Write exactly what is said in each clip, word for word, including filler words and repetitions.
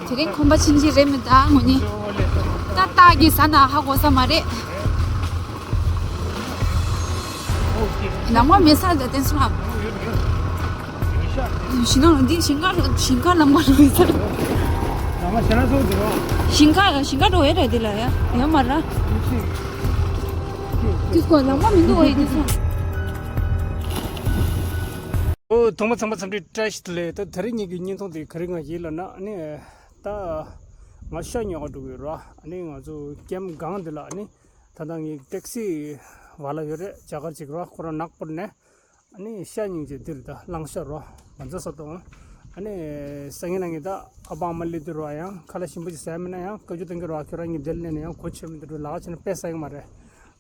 དེ་རིང་ཁོམ་པ་ཕྱིན་གྱི་རེད་མི་ད་ངོ་ནི། ད་སྟག་གི་ཟ་ན་ཧ་གོ་ས་མ་རེད། ལམ་ཁ་མེད་ས་ད་བསྟན་སོང་ཨ། ཞིང་ཁ་འདི་ཞིང་ཁ་ཞིང་ཁ་ལམ་ཁ་རུ་ཡོད་ས། ལམ་ཁ་ཞེ་ན་སོང་འདི་རོ། ཞིང་ཁ་ཞིང་ཁ་འགྲོ་ཡོད་རེད་འདི་ལ་ཡ་ཡོད་མ་ར། དུས་སྐོར་ལམ་ཁ་མི་འདུག་ཨ་ཡི་དུས་སོང་། ཨོ། ཐོག་མ་ཚང་མ་འཚམས་འདྲི་བཀྲ་ཤིས་བདེ་ལེགས། ད་དེ་རིང་ངེད་ཀྱི་བརྙན་ཐུང་དེ་ག་རེ་ང་ཡིན་ལབ་ན། ཨ་ནི་ད་ང་ཤ་ཉོ་ག་འགྲོ་གི་ཡོད་ར། ཨ་ནི་ང་ཚོ་ཀེམ་སྒང་དེ་ལ་ཨ་ནི་ད་ལྟ་ངའི་ཊེག་སི་བ་ལ་ཡོད་རེད། རྒྱ་གར་ཅིག་ར། ཁོ་རང་ནག་པོར་ནས་ཨ་ནི་ཤ་ཉིན་གྱི་འདིར་ད་གླང་ཤ་ར་བ་འཛོ་ས་དང་། ཨ་ནི་སང་ཉིན་ང་ངི་ད་ཨ་ཕ་ཨ་མ་སླེབས་དུས་ར་ཡང་ཁ་ལག་ཞིམ་པོ་ཅིག་ཟས་མིན་ན་ཡང་བཀའ་བཀྱོན་གཏོང་གི་ར། ཁྱོད་རང་གཉིས་འདིར་སླེབས་ནས་ཡང་གོ་ཆོད་མི་འདུག་ལག་ཆ་ནས་དཔེ་ཟ་གི་མ་རེད།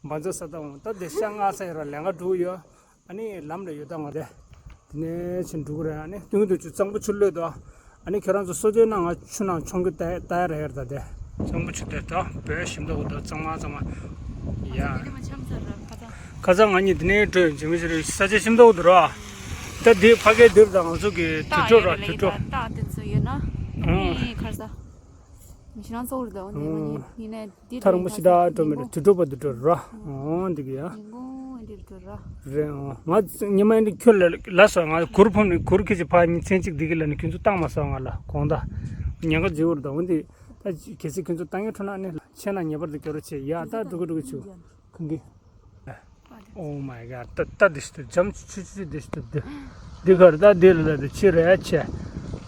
བ་འཛོ་ས་དང་ད་དེ་ཤ་ང་ཟ་ཡི་ར་ལས་ཀ་འགྲོ་གི་ཡོད། ཨ་ནི་ལམ་ལ་ཡོད་ད་ང་དེ། དེ་ནས་ཕྱིན་འགྲོ་གི་རེད། ཨ་ནི་སྟོན་གྱི་འདུག་ཅུ་གཙང་པོ་ཆུ་གློད་དོ། ཨ་ནི་ཁྱོད་རང་ཚོ་སོ་སོའི་ནང་ང་ཆུ་ནང་མཆོང་གི་ལྟ་ལྟ་ཡ་ར་ཡར་ད་དེ། གཙང་པོ་ཆུ་དེ་ད་བོད་ཞིམ་ད་འོ་ད་གཙང་མ་གཙང་མ། ཡ། ཁ་སང་ང་གཉིས་དེ་ནས་བྲོས་འཇིགས་མི་ཤེས་རེད། ས་ཆ་ཞིམ་ད་འོ་དུ་ར། ད་དེ་ཕ་གའི་འདིར་ད་ང་ཚོ་གི་དུད་འགྲོ་ར་དུད་འགྲོ། ད་དེ་ཚོ་ཡོད་ན། ཨང་། ཁར་ས། མི་ཤི་ན་ཚོགས་རེད་ད་འོ་ནི་ཡིན་ནས། ཐག་རིང་པོ་ཞེ་དྲག་འགྲོ་མི་འགྲོ། དུད་འགྲོ་པ་དུད་འགྲོ་ར། འོ་འདི་གི་ཡ། ཉིན་གུང་འདིར་འགྲོ་ར། རེད་འོ། ང་ཉི་མ་འདི་ཁྱོད་ལ་ལ་སོ་ང་གུར་ཕུབ་ནས་གུར་ཁྱེད་ཀྱི་ཕ་ཉིན་མཚན་གཅིག་འདི་གི་ལ་ནི་ཁྱོད་ཚོ་བཏང་མ་སོང་ང་ལ་དགོང་དག་ཉེན་ཁ་བརྗེ་བོར་དང་འོ་འདི། ད་གལ་སྲིད་ཁྱོད་ཚོ་བཏང་ཡོད་འཕྲོ་ན་ནི་ཆེ་ན་ངེས་པར་དུ་སྐྱོ་ར་ཆེ་ཡ། ད་འགྲོ་གི་འགྲོ་གི་ཆུ་ཁུང་གི། Oh my god. ད་ད་འདི་ཞིག་ཏུ་འཇམ་ཆུ་ཆུ་འདི་ཞིག་ཏུ་འདི། འདི་གར་ད་འདི་ལ་ད་འདི་ཆི་རེད་ཆེ།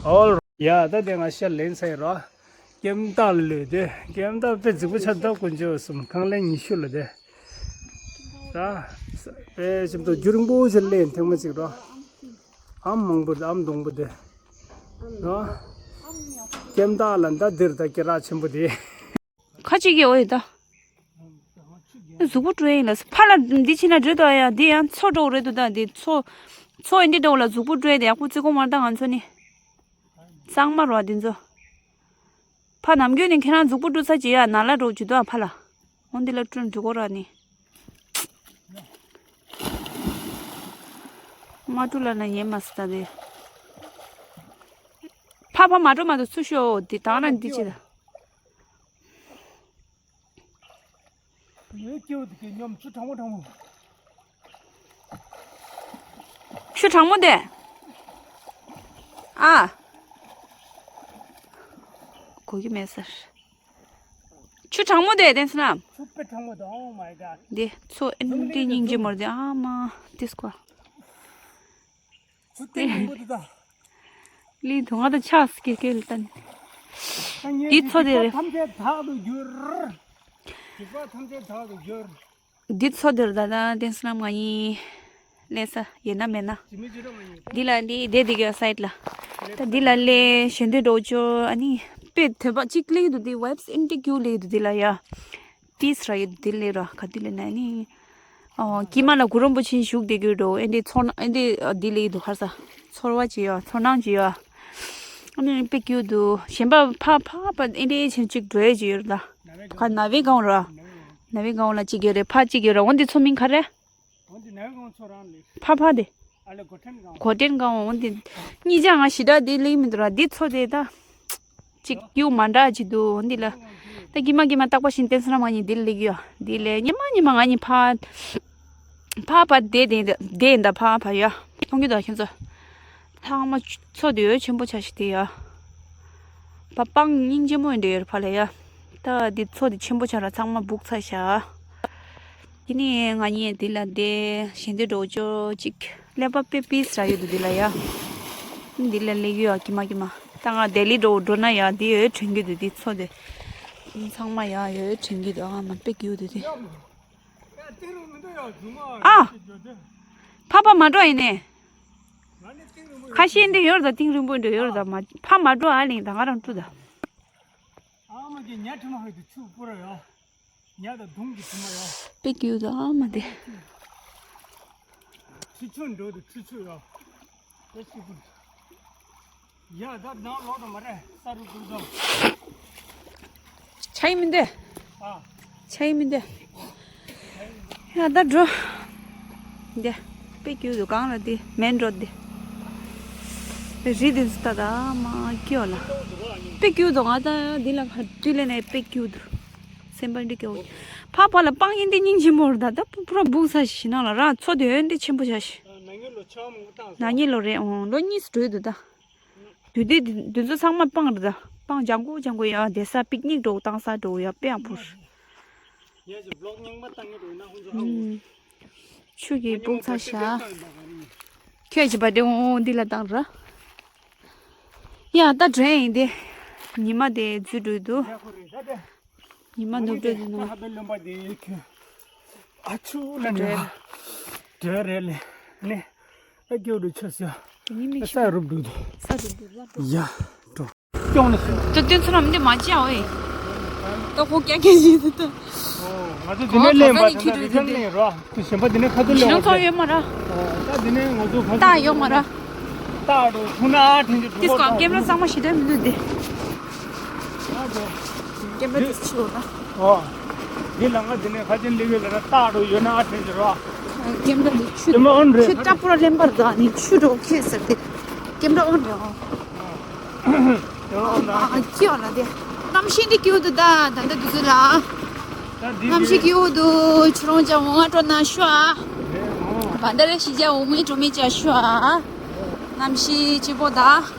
All right. ཡ་ད་དེ་ང་ཤ་ལེན་ཚར་རོ། ཀེམ་བདག་ལ་ལོས་དེ་ཀེམ་བདག་དཔེ་རྫིག་པོ་ཆགས་འདུག་དཀོན་མཆོག་གསུམ། ཁང་ལན་ཉི་ཤུ་ལ་དེ། ད་དཔེ་ཞིམ་ཏོ་རྒྱུ་རིང་པོ་ཞིག་ལེན་ཐེངས་མ་གཅིག་རོ། ཨམ་མང་པོ་དེ་ཨམ་སྡོང་པོ་དེ་རོ། ཀེམ་བདག་ལ་ད་འདིར་ད་སྐེ་རགས་ཆེན་པོ་དེ། ཁ་ཅིག་གིས་འོ་ཡི་ད། གཟུགས་པོ་བཀྲུ་ཡིན་ལ་ཕ་ལ་འདི་ཕྱིན་ན་འགྲོ་དོ་ཡ། འདི་ཡང་མཚོ་འགྲོ་རེད་འདུག་ད་འདི་མཚོ། མཚོ་ཡིན་འདི་འགྲོ་ལ་གཟུགས་པོ་བཀྲུ་ཡ་དེ་ཡག་པོ་བརྩི་གོ་མ་རེད་ད་ང་ཚོ་ནི། གཙང་མ་རོ་འདི་ཚོ། ཕ་ནམ་རྒྱུན་ནས་ཁྱེད་རང་གཟུགས་པོ་བཀྲུ་ས་ཅི་ཡ་ན་ལ་འགྲོ་ཇུ་དོ་ཕ་ལ། འོ་འདི་ལ་བཀྲུ་འགྲོ་གོ་ར་ནི། མ་བཀྲུ་ལ་ན་ཉན་མ་སི་ད་དེ། ཕ་ཕ་མ་འགྲོ་མ་འདུག་ཚུར་ཤོག་འདི་དང་ན་འདི་ཅི་ད། ངའི་སྐྱེ་བོ་དེ་གའི་ཉམས་ཆུ་གྲང་མོ་གྲང་མོ། ཆུ་གྲང་མོ་དེ། ཨ། གོ་གི་མེད་ཟེར། ཆུ་གྲང་མོ་དེ་བསྟན་སོང་ན། ཆུ་དཔེ་གྲང་མོ་དང་མ་ཡི་ག་འདི་མཚོ་ཨེ་འདྲའི་སྙིང་རྗེ་མོ་རེད་དེ་ཨ་མ་ཏིས་ཀོ། ཆུ་དཔེ་གྲང་མོ་དེ་ད། ལི་དུང་ང་དང་ཆགས་སྐྱེ་སྐྱེ་ལ་བསྟན། འདི་མཚོ་དེ་རེད། ཐམས་ཅད་དག་ཏུ་གྱུར། འཇིགས་པ་ཐམས་ཅད་དག་ཏུ་གྱུར། འདི་མཚོ་དེར་ད་ལྟ་བསྟན་སོང་ན་ང་ཡིན། ལས་ས་ཡོད་ན་མེད་ན། འདི་ལ་ལས་བསྡད་འདི་ག་སའིད་ལ། ད་འདི་ལ་ལས་ཞེ་འདོད་འགྲོ་ཆོ་ཨ་ནི། དཔེ་དོད་པ་གཅིག་ལས་འདུག་འདི་ཝེབ་སི་ཨིན་ཏི་ཀྱུ་ལས་འདུག་འདི་ལ་ཡ། ཏིས་ར་ཡོད་འདི་ལས་ར་ག་འདི་ལས་ན་ནི། ཨོ་ཀྱི་མ་ལ་གུ་རུམ་པོ་ཆེན་བཞུགས་བསྡད་ཀྱི་འགྲོ་ཨེ་འདི་ཚོར་ཨེ་འདི་འདི་ལས་འདུག་ཧར་ས་ཚོར་བ་ཅི་ཡོད་ཚོར་སྣང་ཅི་ཡོད། ཨ་ནི་དཔེ་སྐྱིད་འདུག་གཞན་པ་ཕ་ཕ་ཕ་ཨེ་འདི་ཆེན་གཅིག་འགྲོ་ཡས་ཅི་ཡོད་ད། ག་ན་བའི་སྒང་ར། ན་བའི་སྒང་ལ་གཅིག་ཡོད་རེད་ཕ་གཅིག་ཡོད་རེད་འོན་ཏེ་མཚོ་མིང་ག་རེ། འོན་ཏེ་ན་བའི་སྒང་མཚོ་རང་ལས། ཕ་ཕ་དེ། ཨ་ལེ་གོ་ཐེན་སྒང་། གོ་ཐེན་སྒང་འོན་ཏེ། གཉིས་ཆ་ང་ཞི་དྲག་དེ་ལེགས་མི་འདུག་ར་འདི་མཚོ་དེ་ད། གཅིག་རྒྱུ་མ་འདྲ་ཅིག་འདུག་འོན་ཏེ་ལ། ད་གི་མ་གི་མ་རྟག་པ་བཞིན་བསྟན་སོང་ན་མ་ཉིད་འདི་ལེགས་ཡོད་འདི་ལས་ཉི་མ་ཉི་མ་ང་གཉིས་ཕ། ཕ་ཕ་དེ་དེ་དེ་འདའ་ཕ་ཕ་ཡ། མཐོང་གི་འདུག་ཁྱེད་ཚོ། ཚང་མ་མཚོ་དེ་ཡོད་ཆེན་པོ་ཆ་ཞིག་དེ་ཡ། ཕ་སྤང་སྙིང་རྗེ་མོ་ཡིན་འདྲ་ཡོད་ཕ་ལ་ཡ། ད་འདི་མཚོ་དེ་ཆེན་པོ་ཆ་ར་ཚང་མ་སྦུག་ཚ་ཤག་དེ་ནས་ང་གཉིས་འདི་ལ་བསྡད་ཞེ་འདོད་འགྲོ་ཅོ་ཅིག་ཀླད་པ་དཔེ་པིས་ར་ཡོད་འདུག་འདི་ལ་ཡ། འདི་ལ་སླེབས་ཡོད་ཀྱི་མ་ཀྱི་མ། ད་ང་ལྡི་ལི་འགྲོ་འགྲོ་ན་ཡ་འདི་ཡོད་དྲན་གྱི་འདུག་འདི་མཚོ་དེ། ཚང་མ་ཡ་ཡོད་དྲན་གྱི་འདུག་ཨ་མ་དཔེ་སྐྱིད་འདུག་དེ། ཨ། ཕ་ཕ་མ་འགྲོ་ཡིན་ནས། ཁ་ཤས་འདི་ཡོད་ར་ད་གཏིང་རིང་པོ་འདི་ཡོད་ར་ད་མ་ཕ་མ་འགྲོ་ཨ་ལིང་ད་ང་རང་འགྲོ་ད། ཨ་མ་གི་ཉ་ཁྲི་མ་ཧོད་དུ་ཆུ་སྤུ་ར་ཡོད། ཉ་དང་དུང་གི་དྲི་མ་ཡོད། དཔེ་སྐྱིད་འདུག་ཨ་མ་དེ། ཁྲི་ཆུ་འགྲོ་དུ་ཁྲི་ཆུ་ཡོད། དཔེ་སྐྱིད་པོ། ཡ་ད་ནང་ལོག་དང་མ་རེད་ས་རུ་ཀུན་ཚོ། ཆ་ཡི་མི་འདུག་ཨ། ཆ་ཡི་མི་འདུག་ཡ་ད་འགྲོ། འདི། དཔེ་སྐྱིད་འདུག་གང་ལ་འདི་མེན་རོད་འདི། རི་འདི་ཚོ་ད་ད་མ་སྐྱོ་ལ། དཔེ་སྐྱིད་འདུག་ང་ད་འདི་ལ་ཁ་དུས་ལས་ནས་དཔེ་སྐྱིད་འདུག་སེམས་པ་འདི་སྐྱིད། ཕ་ཕ་ལ་སྤང་ཡིན་འདི་སྙིང་རྗེ་མོ་རེད། ད་ད་པུ་ར་སྦུག་ས་ཞིག་ནང་ལ་ར་མཚོ་དེ་འདི་ཆེན་པོ་ཆགས་ཤིག་ན་ནིང་ལོ་རེད། ཨོ་ལོ་གཉིས་སུ་འགྲོ་ཡི་འདུག་ད། དུས་དེ་དུས་ཚོད་ཚང་མ་སྤང་རེད། ད་སྤང་ལྗང་ཁུ་ལྗང་ཁུ་ཡ་བསྡད་ས་པིག་ནིག་འགྲོ་བཏང་ས་འགྲོ་ཡ་དཔེ་ཡག་པོ་རེད། ཆུ་གི་སྦུག་ཚ་ཤ། ཁྱོད་ཀྱི་བ་དེ་འོང་འདི་ལ་བཏང་ར། ཡ་ད་དྲན་ཡིན་ཏེ། ཉི་མ་དེ་འཛུལ་འགྲོ་འདུག་ཉི་མ་ནུབ་འགྲོ་འདུག་ནོ། ཨ་ཆུ་ལ་ནི་དྲན་རེད་ལེ་ནི། ཨ་སྐྱོ་རུ་ཆུ་ཟ། ཉི་མ་ས་རུབ་འགྲོ་འདུག་ས་རུབ་འགྲོ་ལ་འགྲོ། ཡ་འགྲོ། སྐྱོང་ནས་སོང་། ད་དེ་ཚོ་རམ་འདི་མ་བྱ་འོ་ཨེ། ད་ཁོ་ཀྱ་ཀྱ་ཞིག་འདུག་ད། ང་ཚོ་འདི་ནས་ལེན་པ་དེ་འདྲ་རི་ཀན་ལེན་རོགས། དེ་གཞན་པ་འདི་ནས་ཁ་ཐུག་ལེན་བ་ཞིང་ཚོགས་ཡོད་མ་ར། ད་འདི་ནས་ང་ཚོ་ཁ་ཐུག་ད་ཡོད་མ་ར། ད་འགྲོ་ཐུག་ན་ཨ་ཐེན་གྱི་དེ་གྲུ་སྐོར་སྐོར་ཀེམ་ར་གཙང་མ་ཞིག་ད་མི་འདུག་དེ། ཀེམ་ར་དེ་ཆུ་ལ། ཨོ། འདི་ལ་ང་འདི་ནས་ཁ་ཆེན་ལི་གི་ལ་ན་ད་འགྲོ་ཡོད་ན་ཨ་ཐེན་གྱི་རོགས། ཀེམ་ར་དེ་ཆུ། ཀེམ་ར་ཨོན་རེད། ཆུ་ཏྲ་པུ་ར་ལེན་པར་ད་ནི་ཆུ་འགྲོ་ཁེ་ཟེར་དེ། ཀེམ་ར་ཨོན་རེད་ཨོ། ཨ་ཨ་སྐྱིད་འོ་ལ་དེ། གནམ་གཤིས་འདི་སྐྱིད་འོ་འདུག་ད་ད་ལྟ་དུས་ཚོད་ལ། ད་འདི་གནམ་གཤིས་སྐྱིད་འོ་འདུག་ཁྱོད་རང་ཅག་འོང་ང་འགྲོ་ན་ཤོག་ཨ། བ་ད་ར་ཤི་ཅག་འོང་ངས་འགྲོ་མེད་ཅག་ཤོག་ཨ། གནམ་གཤིས་སྐྱིད་པོ་ད།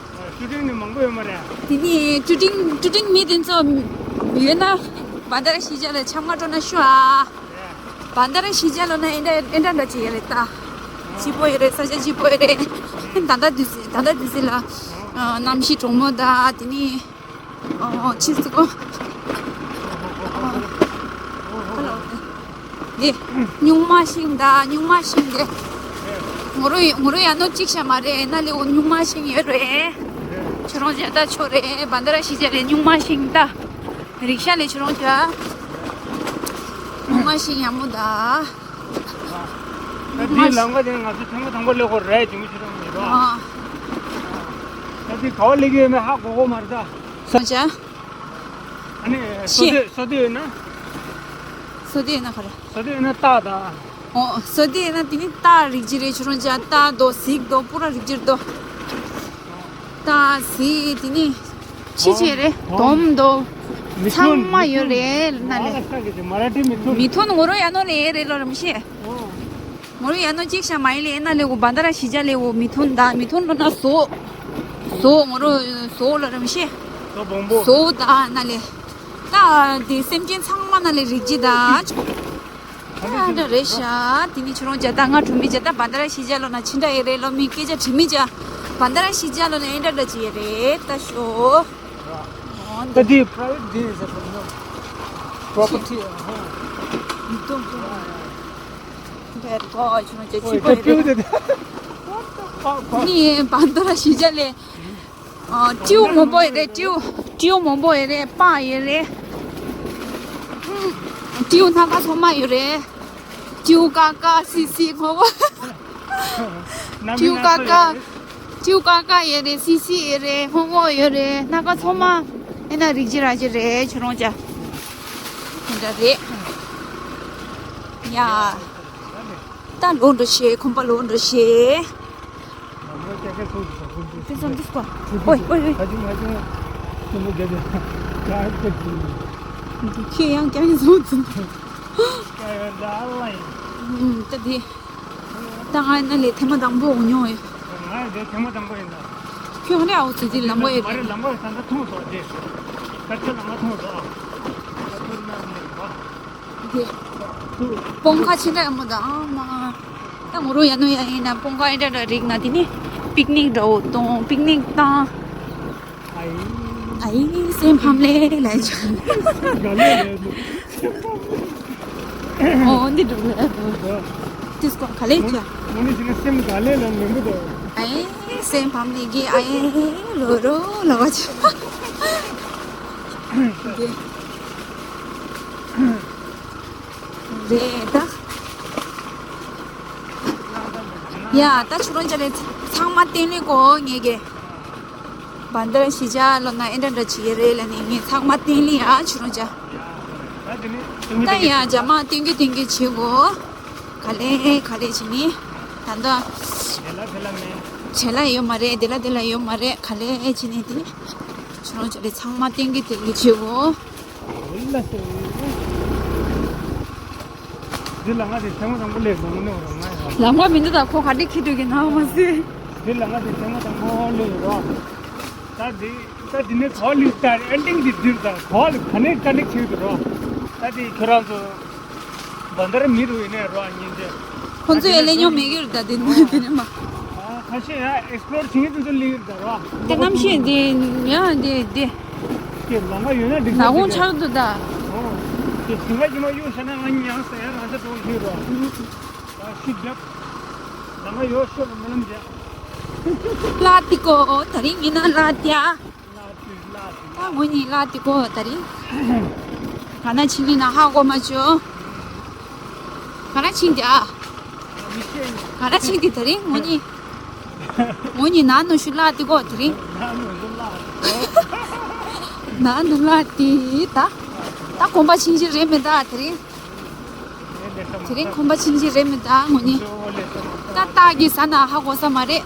ཤུ་ཊིང་ནི་མང་པོ་ཡོད་མ་རེད། དེ་ནི་ཤུ་ཊིང་ཤུ་ཊིང་མི་དེ་ཚོ་ཡོད་ན་བ་ད་ར་ཤི་ཅག་ལ་ཆ་མ་འགྲོ་ན་ཤོག་ཨ། བ་ད་ར་ཤི་ཅག་ལོ་ན་ཨེ་འདྲ་ཨེ་འདྲ་འདྲ་ཅིག་ཡོད་རེད་ད། སྐྱིད་པོ་ཡོད་རེད། ས་ཆ་སྐྱིད་པོ་ཡོད་རེད། ད་ལྟ་དུས་ཚོད་ད་ལྟ་དུས་ཚོད་ལ་གནམ་གཤིས་གྲང་མོ་ད་དེ་ནི་ཨོ་ཕྱིར་ཚུགས་གོ། ཨོ་ནི་སྨྱུག་མ་ཤིང་ད་སྨྱུག་མ་ཤིང་དེ་ངོ་རུ་ངོ་རུ་ཡ་ནོ་གཅིག་ཤ་མ་རེད། ན་ལེ་འོ་སྨྱུག་མ་ཤིང་ཡོད་རེད། ཁྱོད་རང་ཅག་ད་ཆོ་རེད། བ་ད་ར་ཤི་ཅག་ལེ་སྨྱུག་མ་ཤིང་ད། རིག་ཤ་ལས་ཆུ་རོང་ཅ། སྨྱུག་མ་ཞིག་ཡག་མོ་ད། ད་འདིའི་ལམ་ཁ་དེ་ང་ཚོ་ཐེངས་མ་དང་པོ་སླེབས་ཁོ་རེད་ཅུང་ཆུ་རོང་མི་རོ། ཨ། ད་འདི་ག་བ་སླེབས་ཀྱི་ཡོད་མེད་ཧ་གོ་གོ་མ་རེད་ད། སོང་ཅ། ཨ་ནི་སོ་ཤེ། དེ་སོ་དེ་ཡོད་ན། སོ་དེ་ཡོད་ན་ག་རེ། སོ་དེ་ཡོད་ན་སྟག་ད། ཨོ་སོ་དེ་ཡོད་ན་དེ་ནི་སྟག་རིགས་ཅིག་རེད་ཆུ་རོང་ཅ། སྟག་དོ་གཟིག་དོ་པུ་ར་རིགས་ཅིག་རེད་དོ། ད་སི་དེ་ནི་ཕྱི་ཕྱི་རེད། དོམ་དོ་ཚང་མ་ཡོད་རེད་ན་ལེ། མི་ཐུན་ངོ་རོ་ཡ་ནོ་ལེ་རེད་ལོ་རམ་ཤེ། ངོ་རོ་ཡ་ནོ་གཅིག་ཤ་མ་ཡིན་ལེ་ན་ལེ་གོ་བ་ད་ར་ཤི་ཅ་ལེ་གོ་མི་ཐུན་ད་མི་ཐུན་ལོ་ན་ཟོ། ཟོ་ངོ་རོ་ཟོ་ལོ་རམ་ཤེ། ཟོ་བོང་བུ། ཟོ་ད་ན་ལེ། ད་དེ་སེམས་ཅན་ཚང་མ་ན་ལེ་རིགས་ཅི་ད། ཨ་འདྲ་རེད་ཤག་དེ་ནི་ཁྱོད་རང་ཅག་ད་ང་གྲོ་མི་ཅག་ད་བ་ད་ར་ཤི་ཅ་ལོ་ན་ཕྱི་འདྲ་ཡེ་རེད་ལོ། མི་སྐད་ཆ་དྲི་མི་ཅག་བ་ད་ར་ཤི་ཅ་ལོ་ན་ཨེ་འདྲ་འདྲ་ཅི་ཡེ་རེད་ད་ཤོ། ད་དེ་private དེ་ཟེར་ཁོ་ན་property ཨ་ཧོ། མི་གཏོང་གཏོང་། འདྲ་གོ་ཁྱོད་རང་ཅག་ཅི་པོ་ཡེ་རེད། ནི་བ་ད་ར་ཤི་ཅ་ལེ། ཨ། སྤྲེའུ་མང་པོ་ཡོད་རེད། སྤྲེའུ། སྤྲེའུ་མང་པོ་ཡོད་རེད། སྤགས་ཡོད་རེད། ཨུམ། སྤྲེའུ་སྣ་ཁ་ཚང་མ་ཡོད་རེད། སྤྲེའུ་ཀ་ཀ་སི་སི་སྔོན་པོ། སྤྲེའུ་ཀ་ཀ། སྤྲེའུ་ཀ་ཀ་ཡོད་རེད། སི་སི་ཡོད་རེད། སྔོན་པོ་ཡོད་རེད། སྣ་ཁ་ཚང་མ། ཨེ་ན་རིགས་ཅི་ར་ཅི་རེད་ཁྱོད་རང་ཅག་དེ་འདྲ་རེད། ཡ། ད་ལོག་འགྲོ་ཤེས། ཁོམ་པ་ལོག་འགྲོ་ཤེས། དེ་ཙམ་དུས་སྐོར། ཨོའི་ཨོའི་ཨོའི། ཁྱེད་ཡང་ཀྱང་བཟོ་ཚུལ། ད་དེ། ད་ང་ན་ལེ་ཐེངས་མ་དང་པོ་འོང་མྱོང་ཡོད། ང་ཡི་དེ་ཐེངས་མ་དང་པོ་ཡིན་ད། ཁྱོད་ཧ་ལས་ཨའོ་ཚུལ་དེ་ལམ་པོ་ཡོད་མ་རེད། རེད་ལམ་པོ་ཡོད་ད་ད་མཐོང་སོང་དེ། ད་ཁྱོད་ལམ་པ་མཐོང་སོང་ཨ། ད་ཁྱོད་ན་ལེ་བ། དེ། སྤང་ཁ་ཆེ་འདྲ་ཡག་མོ་དང་ཨ་མ། ད་ངོ་རོ་ཡ་ནོ་ཡ་ཡིན་ན་སྤང་ཁ་ཨེ་འདྲ་འདྲ་རིག་ན་དེ་ནི་པིག་ནིག་འདྲ་བོ་གཏོང་པིག་ནིག་བཏང་། ཨའི་སེམས་ཕམ་ལེ་ལེ་ཆ། ག་ལེ་ལེ་ལེ། ཨོ་འདི་འགྲོ་ལེ་འགྲོ། དུས་སྐོར་ག་ལེ་ཆ། མོ་ནི་ཅི་ན་སེམས་ག་ལེ་ལེ་མི་འདུག་ཨའི་སེམས་ཕམ་ལེ་གི་ཨའི་ལོ་རོ་ལོ་བ་ཆ། འདི། རེད་ད། ཡ་ད་ཆུ་རོང་ཅ་ལེ་ཚང་མ་བསྟན་ལེ་གོ་ངེད་ཀྱི། བན་དར་གཞིས་ཆགས་ལོ་ན་ཨེ་འདྲ་འདྲ་བྱེད་ཀྱི་རེད་ལ་ནི་ངས་ཚང་མ་བསྟན་ལེ་ཡ་ཆུ་རོང་ཅ། ད་ཡ་རྒྱ་མ་བསྟན་རྒྱུ་བསྟན་རྒྱུ་བྱེད་གོ་ག་ལེ་ག་ལེ་བྱེད་ནི། ད་ལྟ། བྱེད་ལ་ཡོད་མ་རེད། དེ་ལ་དེ་ལ་ཡོད་མ་རེད། ག་ལེ་བྱེད་ནི་དེ། ཁྱོད་རང་ཚོ་ཚང་མ་ཏན་གི་ཏན་གི་བྱེད་འོ། འདི་ལ་ང་དེ་ཐེངས་མ་དང་པོ་སླེབས་འདུག་ནི་རང་ང་ཡང་། ལམ་ཁ་མི་འདུག་ད་ཁོ་ག་འདྲས་ཁྱི་འདུག་གི་ན་མ་ཟེར། འདི་ལ་ང་དེ་ཐེངས་མ་དང་པོ་སླེབས་རོགས། ད་འདི་ད་འདི་ནས་གོ་ལི་ད་ཨེན་ཏིང་འདི་འདིར་ད་གོ་ལི་ག་ནས་ག་ནས་ཁྱི་འདུག་རོགས། ད་འདི་ཁྱོད་རང་ཚོ། བན་དར་མི་རུ་ཡིན་ནས་རོ་ཉིན་དེ། ཁོང་ཚོས་ཡ་ལེ་ཉོ་མེད་གི་རེད་ད་དེ་ནི་དེ་ནི་མ། ཁ་ཤས་ཡ་ཨེགས་པི་ལོར་བྱེད་མཁན་དེ་ཚོ་ལི་རེད་ད་རོ། དེ་གནམ་གཤིས་དེ་ཡང་དེ་དེ། དེ་ལམ་ཁ་ཡོད་ན་འགྲིག་ལ་ཁོང་ཆགས་འདུག་ད། དེ་ཞིང་ཁ་ཞིག་མ་གཡུག་བྱས་ན་ང་ཉང་ཟེར་ཡ་རང་ཆ་གཏོང་ཤེས་རོ། ད་ཤི་རྒྱབ། ལམ་ཁ་ཡོད་ཤོར་རོ་མི་ལམ་རྒྱག་ལ་ཏི་ཀོ་ད་རིང་ཡིན་ན་ལ་ཏི་ཨ། ད་ངོ་གཉིས་ལ་དེ་གོ་ད་རིང་། ག་ན་ཕྱིན་ནི་ན་ཧ་གོ་མ་བྱོས། ག་ན་ཕྱིན་ཏེ་ཨ། ག་ན་ཕྱིན་ཏེ་ད་རིང་ངོ་གཉིས། ངོ་གཉིས་ན་ནུ་ཤུ་ལ་དེ་གོ་ད་རིང་། ན་ནུ་ལ་དེ་ད། ད་གོམ་པ་ཕྱིན་ཕྱིན་རེད་མི་ད་ད་རིང་། དེ་རིང་གོམ་པ་ཕྱིན་ཕྱིན་རེད་མི་ད་ངོ་གཉིས། ད་སྟག་གི་ས་ན་ཧ་གོ་ས་མ་རེད།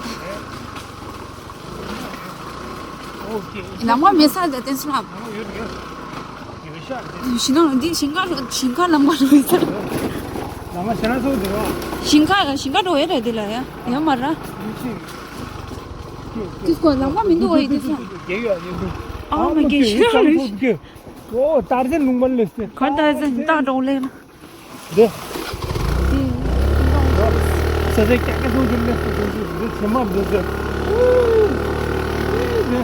ལམ་ཁ་མེད་ས་ད་བསྟན་སོང་ལ། ཞིང་ཁ་འདི་ཞིང་ཁ་ཞིང་ཁ་ལམ་ཁ་རུ་ཡོད་ས། ལམ་ཁ་ཞེ་ན་སོགས་འདི་རོ། ཞིང་ཁ་ཞིང་ཁ་འགྲོ་ཡོད་རེད་འདི་ལ་ཡ་ཡོད་མ་ར། དེ་སྐོར་ལམ་ཁ་མི་འདུག་འོ་ཡི་དེ་ཚོ། རྒྱལ་ཡོད་ཡིན་འདུག་ཨ་མ་རྒྱལ་ཤོད་རེད། ཨོ་ཏར་ཟན་ལུང་པ་ལས་སེ། ག་ཏར་ཟན་སྟག་འགྲོ་ལེ་ན། འདི། ས་ཆ་ཀྱག་ཀྱག་སོང་གི་ལེ་སོང་གི་འདི་ཚེ་མ་འདི་ཟེར། འདི།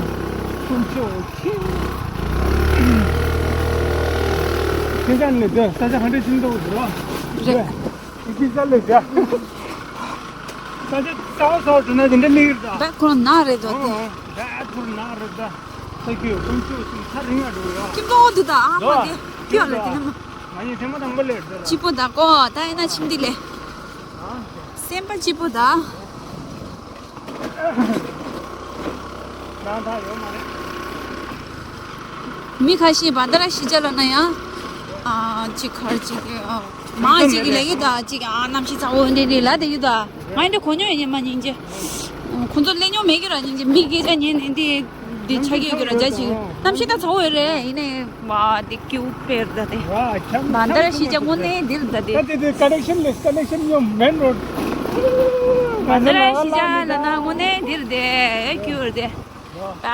ཁྱུང་ཆེ་བ་ཁྱི། ཁྱེད་ཅག་ནི་འདི་ས་ཆ་ག་འདྲ་ཕྱིན་འདུག་ཟེར་བ། རེད། འདི་ཁྱི་ས་ལེ་ཟེར། ས་ཆ་གཙང་བོ་སོགས་འདྲ་ན་འདི་འདྲ་མིག་རེད་ད། བད་ཁོ་ན་རེད་དོ་དེ། བད་ཁོ་ན་རེད་ད། ས་ཁྱི་ཁྱུང་ཆེ་བ་ཁྱི་ས་རིང་ང་འགྲོ་ཡ། ཁྱི་མོ་འདི་ད་ཨ་མ་དེ་ཁྱི་ལ་དེ་ནི་མ། ང་ཡི་ཐེངས་མ་དང་པོ་ལས་རེད། སྐྱིད་པོ་ད་ཀོ་ད་ཡིན་ན་ཁྱིམ་འདི་ལས། སེམས་པ་སྐྱིད་པོ་ད། ནང་ཐག་ཡོད་མ་རེད། མི་ཁ་ཤས་བ་ད་ར་ཤི་ཅ་ལ་ན་ཡང་། ཨ་ཅིག་ཁར་ཅིག་ཨ། མང་ཅིག་གི་ལས་ཡོད་ད་ཅིག་ཨ་གནམ་གཤིས་ཚ་བོ་འདི་འདི་ལ་དེ་ཡོད་ད། ང་འདི་གོ་མྱོང་ཡོད་ཉེ་མ་ཉིན་ཅེ། ཁོང་ཚོ་ལས་མྱོང་མེད་ཀྱི་ར་ཉིན་ཅེ་མི་སྐད་ཆ་ཉན་ནས་འདི། འདི་ཆ་གི་གི་ར་རྒྱ་ཅིག་གནམ་གཤིས་ད་ཚ་བོ་ཡོད་རེད་ཡིན་ནའི་མ་འདི་ཀྱུ་པེར་ད་དེ། བ་ཁྱམ་བ་འདི་ར་ཤི་ཅ་དངོས་གནས་འདིར་ད་དེ། ད་དེ་དེ་ཀ་ནེག་ཤན་ལས་ཀ་ནེག་ཤན་ཉོ་མེན་རོ། བ་འདི་ར་ཤི་ཅ་ལ་ན་དངོས་གནས་འདིར་དེ་ཀྱུ་ར་དེ། ད་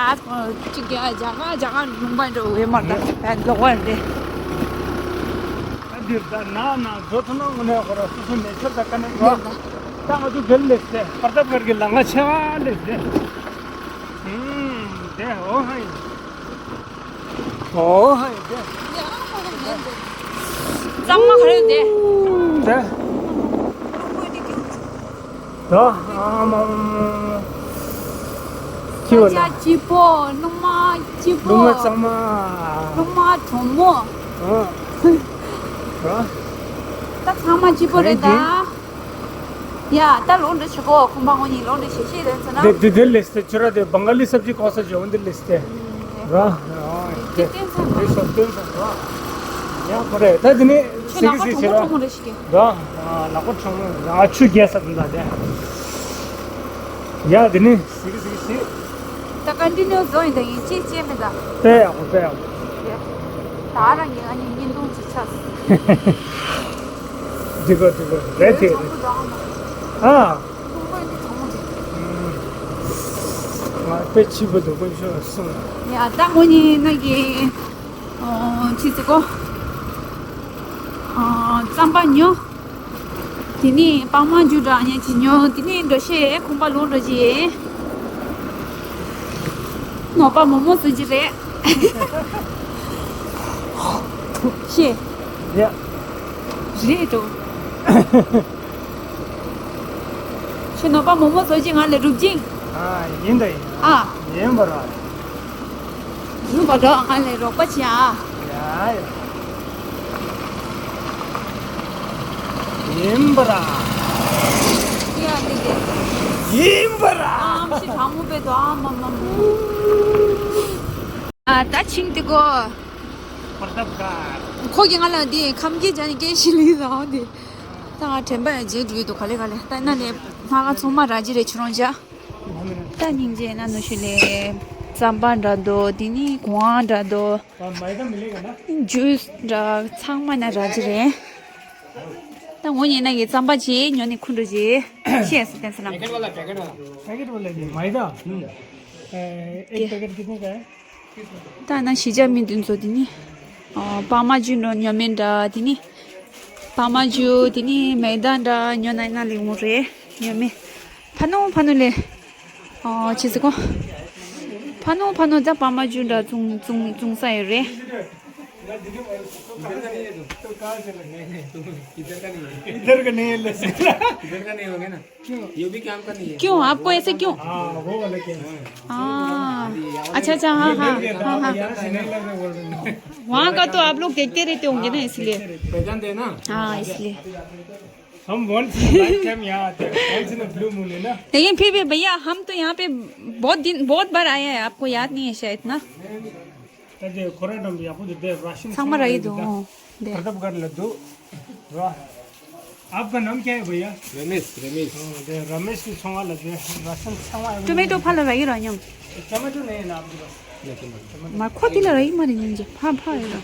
ཅིག་རྒྱ་རྒྱ་ག་རྒྱ་ག་ལུང་པ་འགྲོ་བའི་མར་ད་ད་ལོག་པ་རེད། ད་འདིར་ད་ན་ན་འགྲོ་ཐུབ་ན་དངོས་གནས་ཁོ་ར་སོ་སོ་མེད་ཆར་ད་ཀ་ནེག་ཤན་ད་ང་ཚོ་འདིར་སླེབས་ཏེ་པར་ད་པར་གི་ལམ་ཁ་ཆེ་བ་སླེབས་ཏེ། ཨུམ། དེ་འོ་ཧ་ཡིན། འོ་ཧ་ཡིན་དེ། གཙང་མ་ག་རེ་ཡོད་དེ། དེ། ད་ཨ་མ་མ་མ། ཅི་བ་ལ། ས་ཆ་སྐྱིད་པོ། སྣུམ་མ་སྐྱིད་པོ། སྣུམ་མ་གཙང་མ། སྣུམ་མ་དྲོན་མོ། ཨ། ད་ཚང་མ་སྐྱིད་པོ་རེད་ད། ཡ། ད་ལོག་འགྲོ་བྱེད་གོ་ཁོམ་པ་ངོ་གཉིས་ལོག་འགྲོ་བྱེད་ཤེས་རེད་ཟེར་ན། དེ་དེ་དེ་ལེས་ཏེ་ཁྱོད་ར་དེ་བང་ག་ལི་སབ་ཇི་གོ་ས་ཇོ་འདི་ལེས་ཏེ། ར། དེ་དེ་བསྟན་ས་དེ་སོ་བསྟན་ས་ར། ཡ་ཁོ་རེ་ད་དེ་ནི་ཁྱོད་ལག་པ་ཁྲོག་མོ་ཁྲོག་མོ་རེ་ཞིག་གེ། ར། ལག་པ་ཁྲོག་མོ་ང་ཆུ་རྒྱས་ས་དེ་འདྲ་དེ། ཡ་དེ་ནི་སི་གི་སི་གི་སི། ད་ཀོན་ཊི་ནིའུ་བཟོ་ཡིན་ད་ཡིན་ཅི་ཅི་མི་ད། དཔེ་ཡག་པོ་དཔེ་ཡག་པོ། ད་རང་གི་ཨ་ནི་བརྙན་ཐུང་ཅིག་ཆགས་སོང་། འགྲིག་གོ་འགྲིག་གོ་རེད་དེ་རེད། ཨ། ང་དཔེ་ཕྱི་པོ་འདུག་དཀོན་མཆོག་གསུངས། ཡ་ད་ངོ་ནི་ན་གི་ཨོ་ཅི་ཟེར་གོ་ཨོ་རྩམ་པ་ཉོ། དེ་ནི་པགས་མ་འཇུ་འདྲ་ཉན་གྱི་ཉོ། དེ་ནི་འགྲོ་ཤེས་ཁོམ་པ་ལོག་འགྲོ་གྱི། ནོར་པ་མོག་མོག་བཟོ་གྱི་རེད། ཤེས། ཡ། རེད་འགྲོ། ཁྱོད་ནོར་པ་མོག་མོག་བཟོ་གྱི་ང་ལ་རུབ་ཅིང་། ཨ་ཡིན་ད་ཡིན། ཨ། ཡིན་པ་ར། ཡིན་པ་འགྲོ་ང་ལ་རོགས་པ་བྱེད་ཨ། ཡ་ཡ། ཡིན་པ་ར། ཡ་ལི་ལི། ཡིན་པ་ར། ཨམ་ཤི་དྲང་མོ་པའི་དོ་ཨ་མ་མ་མ། ཨ་ད་ཕྱིན་ཏེ་གོ། ཁོ་གིས་ང་ལ་འདི་ཁམས་སྐད་སྦྱར་ནས་སྐད་ཤེས་ལེ་ཟེར་འོང་དེ། ད་ང་དྲན་པ་ཡང་བརྗེད་འགྲོ་ཡི་འདུག་ག་ལེ་ག་ལེ་ད་ན་ལེ་སྣ་ཁ་ཚང་མ་ར་ཅི་རེད་ཁྱོད་རང་ཅག་ད་སྙིང་རྗེ་ན་ནུ་ཞུ་ལེ། རྩམ་པ་འདྲ་འདུག་དེ་ནི་གོང་འདྲ་འདུག་ཇུས་འདྲ་ཚང་མ་ན་རག་གི་རེད། ད་ངོ་ཉེ་ན་གི་རྩམ་པ་ཅིག་ཉོ་ནི་ཁུ་འགྲོ་ཅིག་ཤེས་སུ་བསྟན་ས་ལམ། पैकेट वाला पैकेट वाला। पैकेट वाला नहीं, मैदा। हम्म। ए, एक पैकेट कितने का है? ད་ན་གཞིས་ཆགས་མི་འདི་ཚོ་དེ་ནི་ཨ་པགས་མ་འཇུ་འགྲོ་ཉོ་མི་འདྲ། དེ་ནི་པགས་མ་འཇུ་དེ་ནི་མེ་ད་འདྲ་ཉོ་ན་ན་ལེགས་མོ་རེད། ཉོ་མི་ཕ་ནུ་ཕ་ནུ་ལེ། ཨ་ཅི་ཟེར་གོ་ཕ་ནུ་ཕ་ནུ་ད་པགས་མ་འཇུ་འདྲ་བཙོང་བཙོང་བཙོང་ས་ཡོད་རེད། इधर का नहीं है। इधर का नहीं है। इधर का नहीं होगा ना। क्यों? ये भी काम का नहीं है। क्यों? आपको ऐसे क्यों? हाँ, वो वाला क्या है? हाँ। अच्छा, अच्छा, हाँ, हाँ, हाँ, हाँ। यहाँ से नहीं लग रहा बोल रहे हैं। वहाँ का तो आप लोग देखते रहते होंगे ना, इसलिए। पहचानते हैं ना? हाँ, इसलिए। हम वंस इन लाइफ टाइम यहाँ आते हैं, वंस इन ब्लू मून है ना। लेकिन फिर भी भैया, हम तो यहाँ पे बहुत दिन, बहुत बार आए हैं, आपको याद नहीं है शायद ना। ད་དེ་ཁོ་རང་འགྲམ་དུ་ཡག་པོ་འདུག་དེ་ར་ཤན་ཚང་མ་ར་ཡི་འདུག་ཨོ། དེ་प्रतापगढ़ ལ་འདུག་ར། आपका नाम क्या है भैया? रमेश, रमेश। ཨོ་དེ་ར་མེཤ་གི་ཚོང་བ་ལ་དེ་ར་ཤན་ཚང་མ་ཡག་པོ་འདུག་ཊོ་མེ་ཊོ་ཕ་ལ་ར་ཡི་ར་ཉམས། टमाटो नहीं है ना आपके पास? མ་ཁོ་དེ་ལ་ར་ཡི་མ་རེད་ཉམས་ཀྱི་ཕ་ཕ་ཡི་ར།